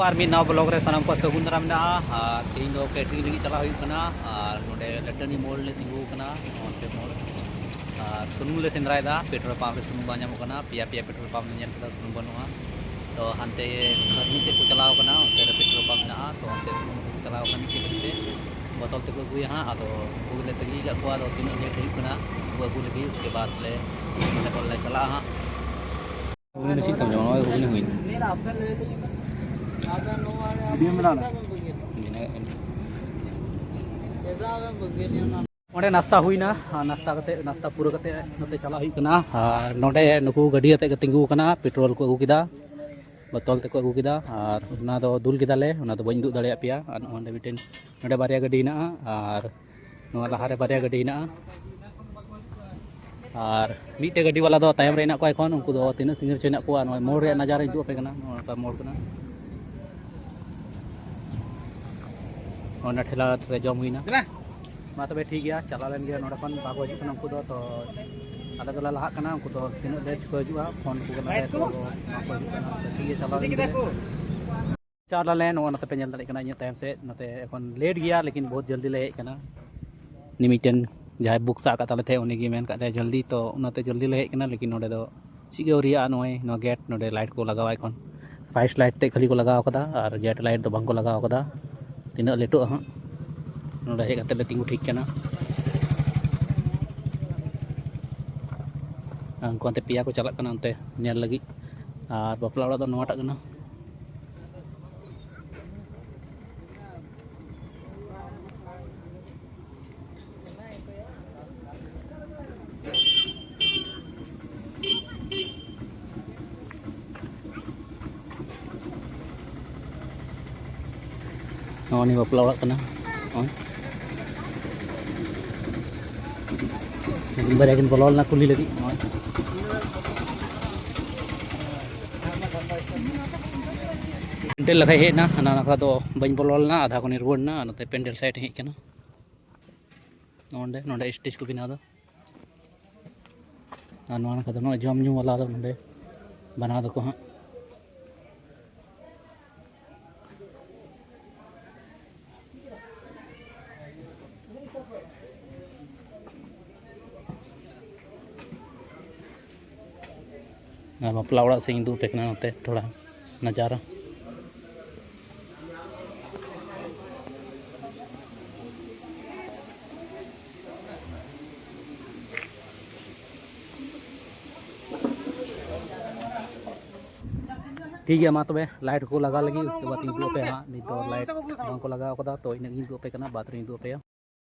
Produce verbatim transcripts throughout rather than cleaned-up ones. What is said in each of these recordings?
ᱟᱨ ᱢᱤᱫ ᱱᱟᱣᱟ ᱵᱞᱚᱜ ᱨᱮ ᱥᱟᱱᱟᱢ ᱠᱚ ᱥᱟᱹᱜᱩᱱ ᱫᱟᱨᱟᱢ ᱢᱮᱱᱟᱜᱼᱟ᱾ ᱟᱨ ᱛᱮᱦᱮᱧ ᱫᱚ ᱠᱮᱴᱨᱤᱝ ᱞᱟᱹᱜᱤᱫ ᱪᱟᱞᱟᱜ ᱦᱩᱭᱩᱜ ᱠᱟᱱᱟ᱾ ᱟᱨ ᱱᱚᱰᱮ ᱞᱟᱹᱴᱟᱹᱱᱤ ᱢᱳᱲ ᱞᱮ ᱛᱤᱸᱜᱩ ᱟᱠᱟᱱᱟ, ᱚᱱᱛᱮ ᱢᱳᱲ᱾ ᱟᱨ ᱥᱩᱱᱩᱢ ᱞᱮ ᱥᱮᱸᱫᱽᱨᱟᱭᱮᱫᱟ, ᱯᱮᱴᱨᱳᱞ ᱯᱟᱢᱯ ᱨᱮ ᱥᱩᱱᱩᱢ ᱵᱟᱝ ᱧᱟᱢᱚᱜ ᱠᱟᱱᱟ᱾ ᱯᱮᱭᱟ ᱯᱮᱭᱟ ᱯᱮᱴᱨᱳᱞ ᱯᱟᱢᱯ ᱞᱮ ᱧᱮᱞ ᱠᱮᱫᱟ, ᱥᱩᱱᱩᱢ ᱵᱟᱹᱱᱩᱜᱼᱟ᱾ ᱛᱚ ᱦᱟᱱᱛᱮ ᱠᱷᱟᱨᱢᱤ ᱥᱮᱫ ᱠᱚ ᱪᱟᱞᱟᱣ ᱠᱟᱱᱟ, ᱚᱱᱛᱮ ᱨᱮ ᱯᱮᱴᱨᱳᱞ ᱯᱟᱢᱯ ᱢᱮᱱᱟᱜᱼᱟ᱾ ᱛᱚ ᱚᱱᱛᱮ ᱥᱩᱱᱩᱢ ᱠᱚ ᱪᱟᱞᱟᱣ ᱠᱟᱱᱟ, ᱪᱮᱫ ᱠᱷᱟᱹᱛᱤᱨ ᱛᱮ ᱵᱚᱛᱚᱞ ᱛᱮᱠᱚ ᱟᱹᱜᱩᱭᱟ ᱦᱟᱸᱜ᱾ ᱟᱫᱚ ᱩᱱᱠᱩ ᱜᱮᱞᱮ ᱛᱟᱹᱜᱤ ᱟᱠᱟᱫ ᱠᱚᱣᱟ, ᱟᱫᱚ ᱛᱤᱱᱟᱹᱜ ᱞᱮᱴ ᱦᱩᱭᱩᱜ ᱠᱟᱱᱟ ᱩᱱᱠᱩ ᱟᱹᱜᱩ ᱞᱟᱹᱜᱤᱫ᱾ ᱩᱥᱠᱮ ᱵᱟᱫᱽ ᱞᱮ ᱱᱚᱸᱰᱮ ᱠᱷᱚᱱ ᱞᱮ ᱪᱟᱞᱟᱜᱼᱟ ᱦᱟᱸᱜ᱾ ᱵᱷᱩᱜᱽᱱᱤ ᱪᱮᱫ ᱛᱟᱢ ᱡᱚᱢᱟ? ᱱᱚᱜᱼᱚᱭ ᱵᱷᱩᱜᱽᱱᱤ ᱦᱩᱭᱱᱟ᱾ ᱢᱮᱱᱟᱜ ᱠᱟᱜ ᱜᱮᱭᱟ᱾ ᱚᱸᱰᱮ ᱱᱟᱥᱛᱟ ᱦᱩᱭᱱᱟ, ᱟᱨ ᱱᱟᱥᱛᱟ ᱠᱟᱛᱮ, ᱱᱟᱥᱛᱟ ᱯᱩᱨᱟᱹ ᱠᱟᱛᱮ ᱱᱚᱛᱮ ᱪᱟᱞᱟᱜ ᱦᱩᱭᱩᱜ ᱠᱟᱱᱟ᱾ ᱟᱨ ᱱᱚᱰᱮ ᱱᱩᱠᱩ ᱜᱟᱹᱰᱤ ᱟᱛᱮ ᱠᱚ ᱛᱤᱸᱜᱩ ᱟᱠᱟᱱᱟ, ᱯᱮᱴᱨᱳᱞ ᱠᱚ ᱟᱹᱜᱩ ᱠᱮᱫᱟ, ᱵᱚᱛᱚᱞ ᱛᱮᱠᱚ ᱟᱹᱜᱩ ᱠᱮᱫᱟ᱾ ᱟᱨ ᱚᱱᱟ ᱫᱚ ᱫᱩᱞ ᱠᱮᱫᱟᱞᱮ, ᱚᱱᱟ ᱫᱚ ᱵᱟᱹᱧ ᱩᱫᱩᱜ ᱫᱟᱲᱮᱭᱟᱜ ᱯᱮᱭᱟ᱾ ᱟᱨ ᱱᱚᱰᱮ ᱢᱤᱫᱴᱮᱱ, ᱱᱚᱰᱮ ᱵᱟᱨᱭᱟ ᱜᱟᱹᱰᱤ ᱦᱮᱱᱟᱜᱼᱟ᱾ ᱟᱨ ᱱᱚᱣᱟ ᱞᱟᱦᱟᱨᱮ ᱵᱟᱨᱭᱟ ᱜᱟᱹᱰᱤ ᱦᱮᱱᱟᱜᱼᱟ᱾ ᱟᱨ ᱢᱤᱫᱴᱮᱡ ᱜᱟᱹᱰᱤ ᱵᱟᱞᱟ ᱫᱚ ᱛᱟᱭᱚᱢ ᱨᱮ ᱦᱮᱱᱟᱜ ᱠᱚᱣᱟ᱾ ᱮᱠᱷᱚᱱ ᱩᱱᱠᱩ ᱫᱚ ᱛᱤᱱᱟᱹᱜ ᱥᱟᱺᱜᱤᱧ ᱨᱮᱪᱚ ᱦᱮᱱᱟᱜ ᱠᱚᱣᱟ᱾ ᱱᱚᱜᱼᱚᱭ ᱢᱳᱲ ᱨᱮᱭᱟᱜ ᱱᱟᱡᱟᱨ ᱤᱧ ᱩᱫᱩᱜ ᱟᱯᱮ ᱠᱟᱱᱟ, ᱱᱚᱜᱼᱚ ᱱᱚᱝᱠᱟ ᱢᱳᱲ ᱠᱟᱱᱟ᱾ ᱚᱱᱟ ᱴᱷᱮᱞᱟ ᱨᱮ ᱡᱚᱢ ᱦᱩᱭᱱᱟ᱾ ᱢᱟ ᱛᱚᱵᱮ ᱴᱷᱤᱠ ᱜᱮᱭᱟ, ᱪᱟᱞᱟᱣ ᱞᱮᱱ ᱜᱮ ᱱᱚᱰᱮ ᱠᱷᱚᱱ᱾ ᱵᱟᱠᱚ ᱦᱤᱡᱩᱜ ᱠᱟᱱᱟ ᱩᱱᱠᱩ ᱫᱚ, ᱛᱚ ᱟᱞᱮ ᱫᱚᱞᱮ ᱞᱟᱦᱟᱜ ᱠᱟᱱᱟ᱾ ᱩᱱᱠᱩ ᱫᱚ ᱛᱤᱱᱟᱹᱜ ᱞᱮᱴ ᱠᱚ ᱦᱤᱡᱩᱜᱼᱟ, ᱯᱷᱳᱱ ᱠᱚ ᱠᱟᱱᱟ ᱞᱮ, ᱛᱚ ᱵᱟᱠᱚ ᱦᱤᱡᱩᱜ ᱠᱟᱱᱟ᱾ ᱛᱚ ᱴᱷᱤᱠ ᱜᱮᱭᱟ, ᱪᱟᱞᱟᱣ ᱞᱮᱱ ᱜᱮ᱾ ᱪᱟᱞᱟᱣ ᱞᱮᱱ, ᱱᱚᱜᱼᱚ ᱱᱚᱛᱮ ᱯᱮ ᱧᱮᱞ ᱫᱟᱲᱮᱭᱟᱜ ᱠᱟᱱᱟ ᱤᱧᱟᱹᱜ ᱛᱟᱭᱚᱢ ᱥᱮᱫ, ᱱᱚᱛᱮ ᱮᱠᱷᱚᱱ ᱞᱮᱴ ᱜᱮᱭᱟ, ᱞᱮᱠᱤᱱ ᱵᱚᱦᱩᱛ ᱡᱚᱞᱫᱤ ᱞᱮ ᱦᱮᱡ ᱟᱠᱟᱱᱟ᱾ ᱩᱱᱤ ᱢᱤᱫᱴᱮᱱ ᱡᱟᱦᱟᱸᱭ ᱵᱩᱠ ᱥᱟᱵ ᱟᱠᱟᱫ ᱛᱟᱞᱮ ᱛᱟᱦᱮᱸᱫ, ᱩᱱᱤ ᱜᱮ ᱢᱮᱱ ᱟᱠᱟᱫ ᱞᱮᱭᱟ ᱡᱚᱞᱫᱤ, ᱛᱚ ᱚᱱᱟᱛᱮ ᱡᱚᱞᱫᱤ ᱞᱮ ᱦᱮᱡ ᱟᱠᱟᱱᱟ᱾ ᱞᱮᱠᱤᱱ ᱱᱚᱰᱮ ᱫᱚ ᱪᱮᱫ ᱜᱮ ᱟᱹᱣᱨᱤᱭᱟᱜᱼᱟ᱾ ᱱᱚᱜᱼᱚᱭ ᱱᱚᱣᱟ ᱜᱮᱴ ᱱᱚᱰᱮ ᱞᱟᱭᱤᱴ ᱠᱚ ᱞᱟᱜᱟᱣᱟ, ᱮᱠᱷᱚᱱ ᱨᱟᱭᱤᱥ ᱞᱟᱭᱤᱴ ᱛᱮᱫ ᱠᱷᱟᱹᱞᱤ ᱠᱚ ᱞᱟᱜᱟᱣ ᱠᱟᱫᱟ, ᱟᱨ ᱜᱮᱴ ᱞᱟᱭᱤᱴ ᱫᱚ ᱵᱟᱝ ᱠᱚ ᱞᱟᱜᱟᱣ ᱠᱟᱫᱟ᱾ ᱛᱤᱱᱟᱹᱜ ᱞᱮᱴᱚᱜᱼᱟ ᱦᱟᱸᱜ, ᱱᱚᱰᱮ ᱦᱮᱡ ᱠᱟᱛᱮ ᱞᱮ ᱛᱤᱸᱜᱩ ᱴᱷᱤᱠ ᱠᱟᱱᱟ᱾ ᱟᱨ ᱩᱱᱠᱩ ᱚᱱᱛᱮ ᱯᱮᱭᱟ ᱠᱚ ᱪᱟᱞᱟᱜ ᱠᱟᱱᱟ ᱚᱱᱛᱮ ᱧᱮᱞ ᱞᱟᱹᱜᱤᱫ, ᱟᱨ ᱵᱟᱯᱞᱟ ᱚᱲᱟᱜ ᱫᱚ ᱱᱚᱣᱟᱴᱟᱜ ᱠᱟᱱᱟ᱾ ᱱᱚᱜᱼᱚ ᱱᱤᱭᱟᱹ ᱵᱟᱯᱞᱟ ᱚᱲᱟᱜ ᱠᱟᱱᱟ᱾ ᱱᱚᱜᱼᱚᱭ᱾ ᱩᱱᱠᱤᱱ ᱵᱟᱨᱭᱟ ᱠᱤᱱ ᱵᱚᱞᱚ ᱞᱮᱱᱟ ᱠᱩᱞᱦᱤ ᱞᱟᱹᱜᱤᱫ᱾ ᱱᱚᱜᱼᱚᱭ᱾ ᱯᱮᱱᱰᱮᱞ ᱞᱮᱠᱟᱭ ᱦᱮᱡ ᱮᱱᱟ, ᱦᱟᱱᱟ ᱱᱟᱠᱷᱟ ᱫᱚ ᱵᱟᱹᱧ ᱵᱚᱞᱚ ᱞᱮᱱᱟ, ᱟᱫᱷᱟ ᱠᱷᱚᱱᱤᱧ ᱨᱩᱣᱟᱹᱲ ᱮᱱᱟ, ᱱᱚᱛᱮ ᱯᱮᱱᱰᱮᱞ ᱥᱟᱭᱤᱰ ᱤᱧ ᱦᱮᱡ ᱟᱠᱟᱱᱟ᱾ ᱱᱚᱰᱮ, ᱱᱚᱰᱮ ᱥᱴᱮᱡᱽ ᱠᱚ ᱵᱮᱱᱟᱣ ᱮᱫᱟ᱾ ᱟᱨ ᱱᱚᱣᱟ ᱱᱟᱠᱷᱟ ᱫᱚ ᱱᱚᱜᱼᱚᱭ ᱡᱚᱢ ᱧᱩ ᱵᱟᱞᱟ ᱫᱚ ᱱᱚᱰᱮ ᱵᱮᱱᱟᱣ ᱫᱟᱠᱚ ᱦᱟᱸᱜ᱾ ᱟᱨ ᱵᱟᱯᱞᱟ ᱚᱲᱟᱜ ᱥᱮᱫ ᱤᱧ ᱩᱫᱩᱜ ᱟᱯᱮ ᱠᱟᱱᱟ ᱱᱚᱛᱮ ᱛᱷᱚᱲᱟ ᱱᱟᱡᱟᱨᱟ᱾ ᱴᱷᱤᱠ ᱜᱮᱭᱟ, ᱢᱟ ᱛᱚᱵᱮ ᱞᱟᱭᱤᱴ ᱠᱚ ᱞᱟᱜᱟᱣ ᱞᱟᱹᱜᱤᱫ, ᱩᱥᱠᱮ ᱵᱟᱫ ᱤᱧ ᱩᱫᱩᱜ ᱟᱯᱮᱭᱟ ᱦᱟᱸᱜ᱾ ᱱᱤᱛ ᱫᱚ ᱞᱟᱭᱤᱴ ᱵᱟᱝ ᱠᱚ ᱞᱟᱜᱟᱣ ᱠᱟᱫᱟ, ᱛᱚ ᱤᱱᱟᱹᱜ ᱜᱤᱧ ᱩᱫᱩᱜ ᱟᱯᱮ ᱠᱟᱱᱟ, ᱵᱟᱫ ᱨᱤᱧ ᱩᱫᱩᱜ ᱟᱯᱮᱭᱟ᱾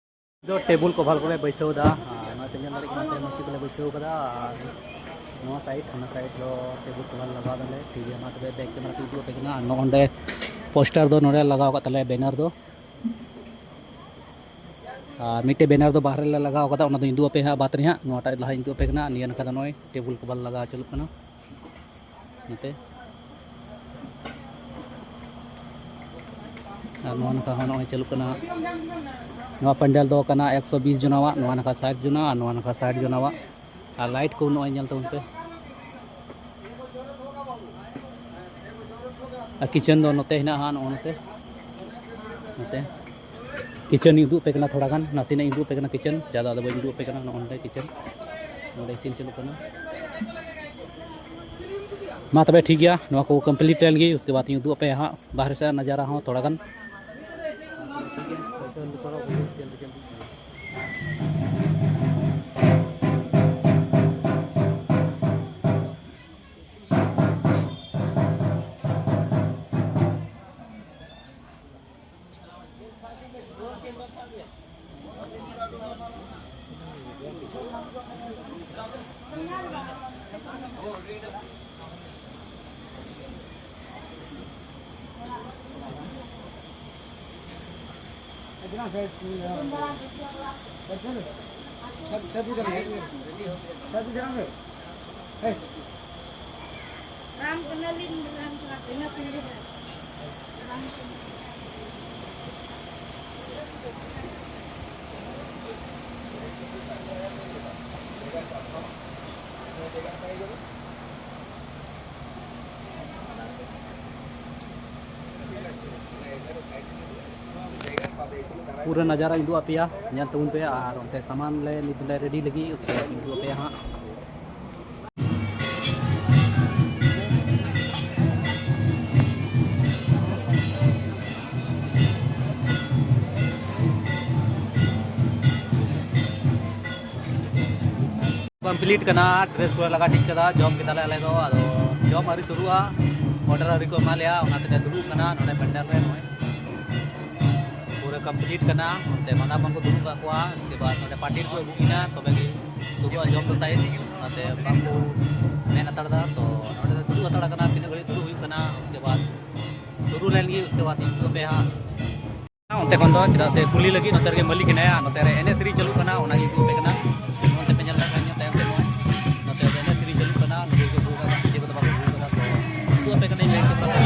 ᱫᱚ ᱴᱮᱵᱩᱞ ᱠᱚᱵᱷᱟᱨ ᱠᱚᱞᱮ ᱵᱟᱹᱭᱥᱟᱹᱣ ᱮᱫᱟ᱾ ᱟᱨ ᱱᱚᱛᱮ ᱧᱮᱞ ᱫᱟᱲᱮᱭᱟᱜ ᱠᱟᱱᱟ, ᱱᱚᱛᱮ ᱢᱟᱹᱪᱤ ᱠᱚᱞᱮ ᱵᱟᱹᱭᱥᱟᱹᱣ ᱠᱟᱫᱟ᱾ ᱟᱨ ᱱᱚᱣᱟ ᱥᱟᱭᱤᱰ, ᱦᱟᱱᱟ ᱥᱟᱭᱤᱰ ᱫᱚ ᱴᱮᱵᱩᱞ ᱠᱚᱵᱷᱟᱨ ᱞᱟᱜᱟᱣ ᱫᱟᱞᱮ᱾ ᱴᱷᱤᱠ ᱜᱮᱭᱟ, ᱢᱟ ᱛᱚᱵᱮ ᱵᱮᱠ ᱠᱮᱢᱮᱨᱟ ᱛᱮ ᱩᱫᱩᱜ ᱟᱯᱮ ᱠᱟᱱᱟ᱾ ᱟᱨ ᱱᱚᱜᱼᱚᱸᱰᱮ ᱯᱳᱥᱴᱟᱨ ᱫᱚ ᱱᱚᱰᱮ ᱞᱟᱜᱟᱣ ᱠᱟᱜ ᱛᱟᱞᱮᱭᱟ, ᱵᱮᱱᱟᱨ ᱫᱚ᱾ ᱟᱨ ᱢᱤᱫᱴᱮᱡ ᱵᱮᱱᱟᱨ ᱫᱚ ᱵᱟᱦᱨᱮ ᱨᱮᱞᱮ ᱞᱟᱜᱟᱣ ᱠᱟᱫᱟ, ᱚᱱᱟ ᱫᱚᱧ ᱩᱫᱩᱜ ᱟᱯᱮᱭᱟ ᱦᱟᱸᱜ ᱵᱟᱫ ᱨᱮ ᱦᱟᱸᱜ᱾ ᱱᱚᱣᱟᱴᱟᱜ ᱞᱟᱦᱟᱧ ᱩᱫᱩᱜ ᱟᱯᱮ ᱠᱟᱱᱟ᱾ ᱱᱤᱭᱟᱹ ᱱᱟᱠᱷᱟ ᱫᱚ ᱱᱚᱜᱼᱚᱭ ᱴᱮᱵᱩᱞ ᱠᱚᱵᱷᱟᱨ ᱞᱟᱜᱟᱣ ᱪᱟᱹᱞᱩᱜ ᱠᱟᱱᱟ᱾ ᱱᱚᱛᱮ᱾ ᱟᱨ ᱱᱚᱣᱟ ᱱᱟᱠᱷᱟ ᱦᱚᱸ ᱱᱚᱜᱼᱚᱭ ᱪᱟᱹᱞᱩᱜ ᱠᱟᱱᱟ᱾ ᱱᱚᱣᱟ ᱯᱟᱱᱰᱮᱞ ᱫᱚ ᱠᱟᱱᱟ ᱮᱠᱥᱚ ᱵᱤᱥ ᱡᱚᱱᱟᱣᱟᱜ, ᱱᱚᱣᱟ ᱱᱟᱠᱷᱟ ᱥᱟᱴ ᱡᱚᱱᱟ ᱟᱨ ᱱᱚᱣᱟ ᱱᱟᱠᱷᱟ ᱥᱟᱴ ᱡᱚᱱᱟᱣᱟᱜ᱾ ᱟᱨ ᱞᱟᱭᱤᱴ ᱠᱚ ᱱᱚᱜᱼᱚᱭ ᱧᱮᱞ ᱛᱟᱵᱚᱱ ᱯᱮ᱾ ᱟᱨ ᱠᱤᱪᱮᱱ ᱫᱚ ᱱᱚᱛᱮ ᱦᱮᱱᱟᱜᱼᱟ, ᱱᱚᱜᱼᱚ ᱱᱚᱛᱮ᱾ ᱱᱚᱛᱮ ᱠᱤᱪᱮᱱ ᱤᱧ ᱩᱫᱩᱜ ᱟᱯᱮ ᱠᱟᱱᱟ ᱛᱷᱚᱲᱟ ᱜᱟᱱ, ᱱᱟᱥᱮᱱᱟᱜ ᱤᱧ ᱩᱫᱩᱜ ᱟᱯᱮ ᱠᱟᱱᱟ ᱠᱤᱪᱮᱱ, ᱡᱟᱫᱟ ᱫᱚ ᱵᱟᱹᱧ ᱩᱫᱩᱜ ᱟᱯᱮ ᱠᱟᱱᱟ᱾ ᱱᱚᱜᱼᱚ ᱱᱚᱰᱮ ᱠᱤᱪᱮᱱ, ᱱᱚᱰᱮ ᱤᱥᱤᱱ ᱪᱟᱹᱞᱩᱜ ᱠᱟᱱᱟ᱾ ᱢᱟ ᱛᱚᱵᱮ ᱴᱷᱤᱠ ᱜᱮᱭᱟ, ᱱᱚᱣᱟ ᱠᱚ ᱠᱚᱢᱯᱞᱤᱴ ᱞᱮᱱ ᱜᱮ, ᱩᱥᱠᱮ ᱵᱟᱫ ᱤᱧ ᱩᱫᱩᱜ ᱟᱯᱮᱭᱟ ᱦᱟᱸᱜ ᱵᱟᱦᱨᱮ ᱥᱮᱫ ᱱᱟᱡᱟᱨᱟ ᱦᱚᱸ ᱛᱷᱚᱲᱟ ᱜᱟᱱ᱾ ᱨᱟᱱ ᱠᱟᱱᱟᱞᱤᱧ, ᱨᱟᱱ ᱠᱟᱱᱟ ᱯᱮ, ᱤᱱᱟᱹ ᱠᱷᱟᱱ ᱜᱮ ᱨᱟᱱ ᱠᱟᱱᱟ᱾ ᱯᱩᱨᱟᱹ ᱱᱟᱡᱟᱨᱟᱧ ᱩᱫᱩᱜ ᱟᱯᱮᱭᱟ, ᱧᱮᱞ ᱛᱟᱵᱚᱱ ᱯᱮ᱾ ᱟᱨ ᱚᱱᱛᱮ ᱥᱟᱢᱟᱱ ᱞᱮ ᱱᱤᱛ ᱞᱮ ᱨᱮᱰᱤ ᱞᱟᱹᱜᱤᱫ, ᱩᱥᱠᱮ ᱵᱟᱫ ᱤᱧ ᱩᱫᱩᱜ ᱟᱯᱮᱭᱟ ᱦᱟᱸᱜ᱾ ᱠᱚᱢᱯᱞᱤᱴ ᱠᱟᱱᱟ, ᱰᱨᱮᱥ ᱠᱚᱞᱮ ᱞᱟᱜᱟ ᱴᱷᱤᱠ ᱠᱟᱫᱟ, ᱡᱚᱢ ᱠᱮᱫᱟᱞᱮ ᱟᱞᱮ ᱫᱚ᱾ ᱟᱫᱚ ᱡᱚᱢ ᱟᱹᱣᱨᱤ ᱥᱩᱨᱩᱜᱼᱟ, ᱚᱨᱰᱟᱨ ᱟᱹᱣᱨᱤ ᱠᱚ ᱮᱢᱟ ᱞᱮᱭᱟ, ᱚᱱᱟ ᱛᱮᱞᱮ ᱫᱩᱲᱩᱵ ᱠᱟᱱᱟ ᱱᱚᱰᱮ ᱯᱮᱱᱰᱮᱞ ᱨᱮ᱾ ᱱᱚᱜᱼᱚᱭ ᱯᱩᱨᱟᱹ ᱠᱚᱢᱯᱞᱤᱴ ᱠᱟᱱᱟ᱾ ᱚᱱᱛᱮ ᱢᱟᱫᱟ ᱵᱟᱝ ᱠᱚ ᱫᱩᱲᱩᱵ ᱠᱟᱜ ᱠᱚᱣᱟ, ᱩᱥᱠᱮ ᱵᱟᱫ ᱱᱚᱰᱮ ᱯᱟᱴᱤ ᱠᱚ ᱟᱹᱜᱩ ᱠᱤᱱᱟ, ᱛᱚᱵᱮ ᱜᱮ ᱥᱩᱨᱩᱜᱼᱟ ᱡᱚᱢ ᱫᱚ ᱥᱟᱭᱤᱰ, ᱚᱱᱟᱛᱮ ᱵᱟᱝ ᱠᱚ ᱢᱮᱱ ᱦᱟᱛᱟᱲ ᱮᱫᱟ᱾ ᱛᱚ ᱱᱚᱰᱮ ᱫᱚ ᱫᱩᱲᱩᱵ ᱦᱟᱛᱟᱲ ᱠᱟᱱᱟ, ᱛᱤᱱᱟᱹᱜ ᱜᱷᱟᱹᱲᱤᱡ ᱫᱩᱲᱩᱵ ᱦᱩᱭᱩᱜ ᱠᱟᱱᱟ, ᱩᱥᱠᱮ ᱵᱟᱫ ᱥᱩᱨᱩ ᱞᱮᱱ ᱜᱮ, ᱩᱥᱠᱮ ᱵᱟᱫ ᱤᱧ ᱫᱚ ᱯᱮ ᱦᱟᱸᱜ ᱚᱱᱛᱮ ᱠᱷᱚᱱ ᱫᱚ, ᱪᱮᱫᱟᱜ ᱥᱮ ᱠᱩᱞᱦᱤ ᱞᱟᱹᱜᱤᱫ ᱱᱚᱛᱮ ᱨᱮᱜᱮ ᱢᱟᱹᱞᱤᱠ ᱦᱮᱱᱟᱭᱟ, ᱱᱚᱛᱮ ᱨᱮ ᱮᱱᱮᱡ ᱥᱮᱨᱮᱧ ᱪᱟᱹᱞᱩᱜ ᱠᱟᱱᱟ, ᱚᱱᱟ ᱜᱮ ᱩᱫᱩᱜ ᱟᱯᱮ ᱠᱟᱱᱟ᱾ ᱱᱚᱛᱮ ᱯᱮ ᱧᱮᱞ ᱫᱟᱲᱮᱭᱟᱜ ᱠᱟᱱ ᱜᱮᱭᱟ ᱛᱟᱭᱚᱢ ᱥᱮᱫ ᱦᱚᱸ, ᱱᱚᱛᱮ ᱨᱮ ᱮᱱᱮᱡ ᱥᱮᱨᱮᱧ ᱪᱟᱹᱞᱩᱜ ᱠᱟᱱᱟ, ᱱᱚᱛᱮ ᱠᱚ ᱟᱹᱜᱩ ᱠᱟᱫᱟ, ᱰᱤᱡᱮ ᱠᱚᱫᱚ ᱵᱟᱠᱚ ᱟᱹᱜᱩ ᱠᱟᱫᱟ, ᱛᱚ ᱩᱫᱩᱜ ᱟᱯᱮ ᱠᱟᱹᱱᱟᱹᱧ ᱵᱮᱠ ᱠᱮᱢᱮᱨᱟ ᱛᱮ᱾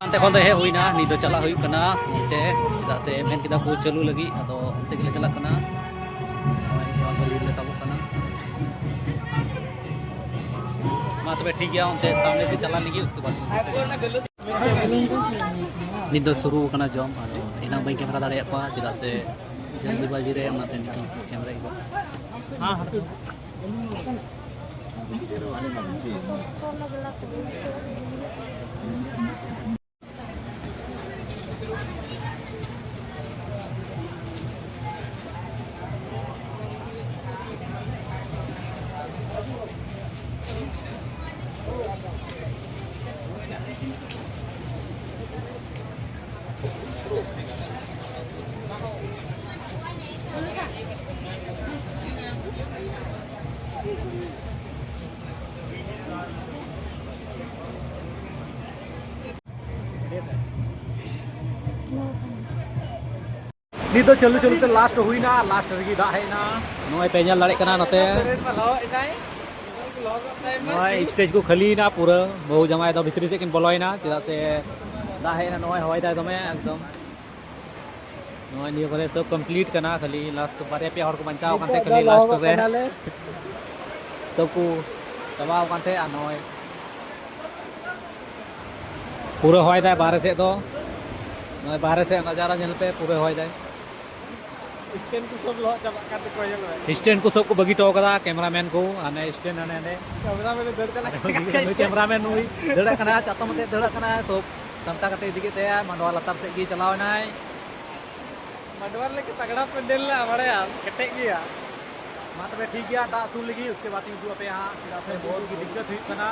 ᱚᱱᱛᱮ ᱠᱷᱚᱱ ᱫᱚ ᱦᱮᱡ ᱦᱩᱭᱱᱟ, ᱱᱤᱛ ᱫᱚ ᱪᱟᱞᱟᱜ ᱦᱩᱭᱩᱜ ᱠᱟᱱᱟ ᱚᱱᱛᱮ, ᱪᱮᱫᱟᱜ ᱥᱮ ᱢᱮᱱ ᱠᱮᱫᱟ ᱠᱚ ᱪᱟᱹᱞᱩ ᱞᱟᱹᱜᱤᱫ, ᱟᱫᱚ ᱚᱱᱛᱮ ᱜᱮᱞᱮ ᱪᱟᱞᱟᱜ ᱠᱟᱱᱟ᱾ ᱱᱚᱜᱼᱚᱭ ᱱᱚᱣᱟ ᱜᱟᱹᱰᱤ ᱨᱮᱞᱮ ᱛᱟᱵᱚᱜ ᱠᱟᱱᱟ᱾ ᱢᱟ ᱛᱚᱵᱮ ᱴᱷᱤᱠ ᱜᱮᱭᱟ, ᱚᱱᱛᱮ ᱥᱟᱢᱱᱮ ᱥᱮᱫ ᱪᱟᱞᱟᱜ ᱞᱟᱹᱜᱤᱫ, ᱩᱥᱠᱮ ᱵᱟᱫ ᱱᱤᱛ ᱫᱚ ᱥᱩᱨᱩ ᱟᱠᱟᱱᱟ ᱡᱚᱢ, ᱟᱫᱚ ᱮᱱᱟᱝ ᱵᱟᱹᱧ ᱠᱮᱢᱮᱨᱟ ᱫᱟᱲᱮᱭᱟᱜ ᱠᱚᱣᱟ, ᱪᱮᱫᱟᱜ ᱥᱮ ᱡᱚᱞᱫᱤᱵᱟᱡᱤ ᱨᱮ, ᱚᱱᱟᱛᱮ ᱱᱤᱛᱚᱜ ᱠᱮᱢᱮᱨᱟ ᱦᱩᱭᱩᱜᱼᱟ᱾ ᱱᱤᱛ ᱫᱚ ᱪᱟᱹᱞᱩ ᱪᱟᱹᱞᱩ ᱛᱮ ᱞᱟᱥᱴ ᱦᱩᱭᱱᱟ, ᱞᱟᱥᱴ ᱨᱮᱜᱮ ᱫᱟᱜ ᱦᱮᱡ ᱮᱱᱟ᱾ ᱱᱚᱜᱼᱚᱭ ᱯᱮ ᱧᱮᱞ ᱫᱟᱲᱮᱭᱟᱜ ᱠᱟᱱᱟ ᱱᱚᱛᱮ᱾ ᱱᱚᱜᱼᱚᱭ ᱥᱴᱮᱡᱽ ᱠᱚ ᱠᱷᱟᱹᱞᱤᱭᱮᱱᱟ ᱯᱩᱨᱟᱹ᱾ ᱵᱟᱹᱦᱩ ᱡᱟᱶᱟᱭ ᱫᱚ ᱵᱷᱤᱛᱨᱤ ᱥᱮᱫ ᱠᱤᱱ ᱵᱚᱞᱚᱭᱮᱱᱟ, ᱪᱮᱫᱟᱜ ᱥᱮ ᱫᱟᱜ ᱦᱮᱡ ᱮᱱᱟ᱾ ᱱᱚᱜᱼᱚᱭ ᱦᱚᱭ ᱫᱟᱭ ᱫᱚᱢᱮ ᱮᱠᱫᱚᱢ᱾ ᱱᱚᱜᱼᱚᱭ ᱱᱤᱭᱟᱹ ᱠᱚᱨᱮ ᱥᱚᱵ ᱠᱚᱢᱯᱞᱤᱴ ᱠᱟᱱᱟ, ᱠᱷᱟᱹᱞᱤ ᱞᱟᱥᱴ ᱵᱟᱨᱭᱟ ᱯᱮᱭᱟ ᱦᱚᱲ ᱠᱚ ᱵᱟᱧᱪᱟᱣ ᱟᱠᱟᱱ ᱛᱮ ᱠᱷᱟᱹᱞᱤ ᱞᱟᱥᱴ ᱨᱮ ᱥᱚᱵ ᱠᱚ ᱪᱟᱵᱟᱣ ᱟᱠᱟᱱ ᱛᱮ᱾ ᱟᱨ ᱱᱚᱜᱼᱚᱭ ᱯᱩᱨᱟᱹ ᱦᱚᱭ ᱫᱟᱭ ᱵᱟᱦᱨᱮ ᱥᱮᱫ ᱫᱚ, ᱱᱚᱜᱼᱚᱭ ᱵᱟᱦᱨᱮ ᱥᱮᱫ ᱱᱟᱡᱟᱨᱟ ᱧᱮᱞ ᱯᱮ, ᱯᱩᱨᱟᱹ ᱦᱚᱭ ᱫᱟᱭ᱾ ᱥᱴᱮᱱᱰ ᱠᱚ ᱥᱚᱵ ᱞᱚᱦᱚᱫ ᱪᱟᱵᱟᱜ ᱠᱟᱱ ᱛᱟᱠᱚᱣᱟ, ᱧᱮᱞ ᱢᱮ᱾ ᱥᱴᱮᱱᱰ ᱠᱚ ᱥᱚᱵ ᱠᱚ ᱵᱟᱹᱜᱤ ᱦᱚᱴᱚ ᱠᱟᱫᱟ, ᱠᱮᱢᱨᱟᱢᱮᱱ ᱠᱚ, ᱦᱟᱱᱮ ᱥᱴᱮᱱᱰ ᱦᱟᱱᱮ ᱦᱟᱸᱰᱮ᱾ ᱠᱮᱢᱨᱟᱢᱮᱱ ᱫᱟᱹᱲ ᱪᱟᱞᱟᱜ ᱠᱟᱱᱟ᱾ ᱱᱩᱭ ᱠᱮᱢᱨᱟᱢᱮᱱ ᱱᱩᱭ ᱫᱟᱹᱲᱟᱜ ᱠᱟᱱᱟ, ᱪᱟᱛᱚᱢ ᱟᱛᱮ ᱫᱟᱹᱲᱟᱜ ᱠᱟᱱᱟ, ᱥᱚᱵ ᱥᱟᱢᱴᱟᱣ ᱠᱟᱛᱮ ᱤᱫᱤ ᱠᱮᱫ ᱛᱟᱭᱟ, ᱢᱟᱰᱣᱟ ᱞᱟᱛᱟᱨ ᱥᱮᱫ ᱜᱮ ᱪᱟᱞᱟᱣ ᱮᱱᱟᱭ᱾ ᱢᱟᱰᱣᱟ ᱞᱟᱹᱜᱤᱫ ᱛᱟᱜᱲᱟ ᱯᱮᱱᱰᱮᱞ ᱞᱮ ᱵᱟᱲᱟᱭᱟ, ᱠᱮᱴᱮᱡ ᱜᱮᱭᱟ᱾ ᱢᱟ ᱛᱚᱵᱮ ᱴᱷᱤᱠ ᱜᱮᱭᱟ, ᱫᱟᱜ ᱥᱩᱨ ᱞᱟᱹᱜᱤᱫ, ᱩᱥᱠᱮ ᱵᱟᱫ ᱤᱧ ᱩᱫᱩᱜ ᱟᱯᱮᱭᱟ ᱦᱟᱸᱜ, ᱪᱮᱫᱟᱜ ᱥᱮ ᱵᱚᱦᱩᱛ ᱜᱮ ᱫᱤᱠᱠᱟᱛ ᱦᱩᱭᱩᱜ ᱠᱟᱱᱟ᱾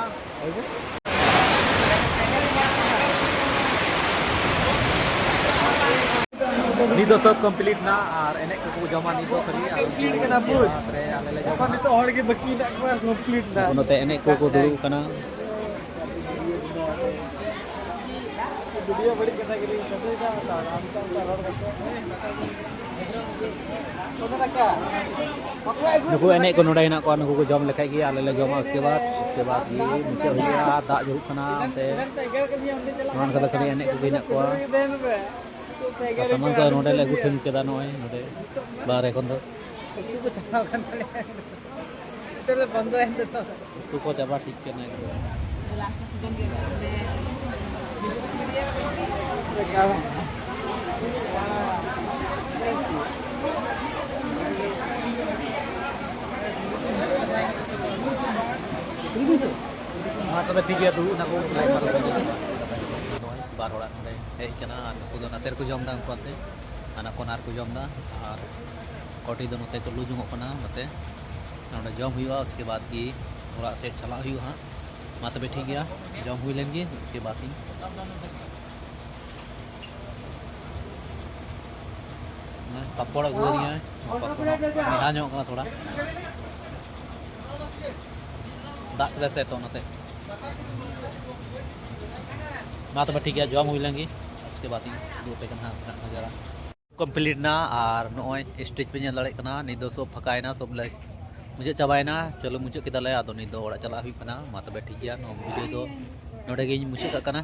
ᱱᱤᱛ ᱫᱚ ᱥᱚᱵ ᱠᱚᱢᱯᱞᱤᱴ ᱱᱟ ᱟᱨ ᱮᱱᱮᱡ ᱠᱚᱠᱚ ᱡᱚᱢᱟ ᱱᱤᱛ ᱫᱚ ᱠᱷᱟᱹᱞᱤ, ᱟᱨ ᱠᱚᱢᱯᱞᱤᱴ ᱠᱟᱱᱟ ᱵᱷᱩᱞ᱾ ᱛᱟᱨᱯᱚᱨᱮ ᱟᱞᱮ ᱞᱮ ᱡᱚᱢᱟ᱾ ᱮᱠᱷᱚᱱ ᱱᱤᱛᱚᱜ ᱦᱚᱲ ᱜᱮ ᱵᱟᱹᱠᱤ ᱢᱮᱱᱟᱜ ᱠᱚᱣᱟ, ᱠᱚᱢᱯᱞᱤᱴ ᱱᱟ᱾ ᱱᱩᱠᱩ ᱱᱚᱛᱮ ᱮᱱᱮᱡ ᱠᱚᱠᱚ ᱫᱩᱲᱩᱵ ᱠᱟᱱᱟ᱾ ᱵᱷᱤᱰᱤᱭᱳ ᱵᱟᱹᱲᱤᱡ ᱠᱟᱛᱷᱟ ᱜᱮᱞᱤᱧ ᱠᱟᱹᱢᱤᱭᱮᱫᱟ, ᱟᱢ ᱛᱚ ᱚᱱᱠᱟ ᱨᱚᱲ ᱠᱟᱛᱮ᱾ ᱱᱩᱠᱩ ᱮᱱᱮᱡ ᱠᱚ ᱱᱚᱰᱮ ᱦᱮᱱᱟᱜ ᱠᱚᱣᱟ, ᱱᱩᱠᱩ ᱠᱚ ᱡᱚᱢ ᱞᱮᱠᱷᱟᱡ ᱜᱮ ᱟᱞᱮ ᱞᱮ ᱡᱚᱢᱟ, ᱩᱥᱠᱮ ᱵᱟᱫ, ᱩᱥᱠᱮ ᱵᱟᱫ ᱜᱮ ᱢᱩᱪᱟᱹᱫ ᱦᱩᱭᱩᱜᱼᱟ᱾ ᱟᱨ ᱫᱟᱜ ᱧᱩᱨᱩᱜ ᱠᱟᱱᱟ ᱚᱱᱛᱮ, ᱱᱚᱣᱟ ᱠᱚᱫᱚ ᱠᱷᱟᱹᱞᱤ ᱮᱱᱮᱡ ᱠᱚᱜᱮ ᱦᱮᱱᱟᱜ ᱠᱚᱣᱟ᱾ ᱟᱨ ᱥᱟᱢᱟᱱ ᱠᱚ ᱱᱚᱰᱮ ᱞᱮ ᱟᱹᱜᱩ ᱴᱷᱮᱱ ᱠᱮᱫᱟ, ᱱᱚᱜᱼᱚᱭ ᱱᱚᱰᱮ ᱵᱟᱦᱨᱮ ᱠᱷᱚᱱ ᱫᱚ᱾ ᱩᱛᱩ ᱠᱚ ᱪᱟᱵᱟ ᱟᱠᱟᱱ ᱛᱟᱞᱮᱭᱟ᱾ ᱱᱤᱛᱚᱜ ᱞᱮ ᱵᱚᱱᱫᱚᱭᱟ ᱱᱤᱛᱚᱜ ᱫᱚ᱾ ᱩᱛᱩ ᱠᱚ ᱪᱟᱵᱟ ᱴᱷᱤᱠ ᱠᱟᱱᱟ ᱮᱠᱫᱚᱢ᱾ ᱞᱟᱥᱴ ᱥᱤᱡᱚᱱ ᱨᱮ ᱵᱚᱞᱮ ᱢᱟ ᱛᱚᱵᱮ ᱴᱷᱤᱠ ᱜᱮᱭᱟ, ᱫᱩᱲᱩᱵ ᱮᱱᱟ ᱠᱚ᱾ ᱵᱟᱨ ᱦᱚᱲᱟᱜ ᱱᱚᱰᱮ ᱦᱮᱡ ᱠᱟᱱᱟ ᱟᱨ ᱱᱩᱠᱩ ᱫᱚ ᱱᱟᱛᱮ ᱨᱮᱠᱚ ᱡᱚᱢ ᱮᱫᱟ, ᱩᱱᱠᱩ ᱟᱛᱮ ᱦᱟᱱᱟ ᱠᱚᱨᱱᱟᱨ ᱠᱚ ᱡᱚᱢ ᱮᱫᱟ ᱟᱨ ᱠᱚᱴᱤ ᱫᱚ ᱱᱚᱛᱮ ᱠᱚ ᱞᱩ ᱡᱚᱝᱚᱜ ᱠᱟᱱᱟ᱾ ᱱᱚᱛᱮ ᱱᱚᱰᱮ ᱡᱚᱢ ᱦᱩᱭᱩᱜᱼᱟ, ᱩᱥᱠᱮ ᱵᱟᱫ ᱜᱮ ᱚᱲᱟᱜ ᱥᱮᱫ ᱪᱟᱞᱟᱜ ᱦᱩᱭᱩᱜᱼᱟ ᱦᱟᱸᱜ᱾ ᱢᱟ ᱛᱚᱵᱮ ᱴᱷᱤᱠ ᱜᱮᱭᱟ, ᱡᱚᱢ ᱦᱩᱭ ᱞᱮᱱ ᱜᱮ, ᱩᱥᱠᱮ ᱵᱟᱫ ᱤᱧ ᱯᱟᱯᱚᱲ ᱟᱹᱜᱩ ᱟᱹᱫᱤᱧᱟ, ᱯᱟᱯᱚᱲ ᱦᱚᱸ ᱢᱮᱸᱫᱦᱟ ᱧᱚᱜ ᱠᱟᱱᱟ ᱛᱷᱚᱲᱟ, ᱫᱟᱜ ᱠᱮᱫᱟᱭ ᱥᱮ ᱛᱚ ᱚᱱᱟᱛᱮ᱾ ᱢᱟ ᱛᱚᱵᱮ ᱴᱷᱤᱠ ᱜᱮᱭᱟ, ᱡᱚᱢ ᱦᱩᱭ ᱞᱮᱱ ᱜᱮ, ᱩᱥᱠᱮ ᱵᱟᱫ ᱤᱧ ᱩᱫᱩᱜ ᱟᱯᱮ ᱠᱟᱱᱟ ᱦᱟᱸᱜ ᱱᱟᱡᱟᱨᱟ᱾ ᱠᱚᱢᱯᱞᱤᱴ ᱮᱱᱟ᱾ ᱟᱨ ᱱᱚᱜᱼᱚᱭ ᱥᱴᱮᱡᱽ ᱯᱮ ᱧᱮᱞ ᱫᱟᱲᱮᱭᱟᱜ ᱠᱟᱱᱟ, ᱱᱤᱛ ᱫᱚ ᱥᱚᱵ ᱯᱷᱟᱸᱠᱟᱭᱮᱱᱟ, ᱥᱚᱵ ᱞᱮ ᱢᱩᱪᱟᱹᱫ ᱪᱟᱵᱟᱭᱮᱱᱟ᱾ ᱪᱚᱞᱚ, ᱢᱩᱪᱟᱹᱫ ᱠᱮᱫᱟᱞᱮ, ᱟᱫᱚ ᱱᱤᱛ ᱫᱚ ᱚᱲᱟᱜ ᱪᱟᱞᱟᱜ ᱦᱩᱭᱩᱜ ᱠᱟᱱᱟ᱾ ᱢᱟ ᱛᱚᱵᱮ ᱴᱷᱤᱠ ᱜᱮᱭᱟ, ᱱᱚᱣᱟ ᱵᱷᱤᱰᱤᱭᱳ ᱫᱚ ᱱᱚᱰᱮ ᱜᱤᱧ ᱢᱩᱪᱟᱹᱫ ᱠᱟᱜ ᱠᱟᱱᱟ᱾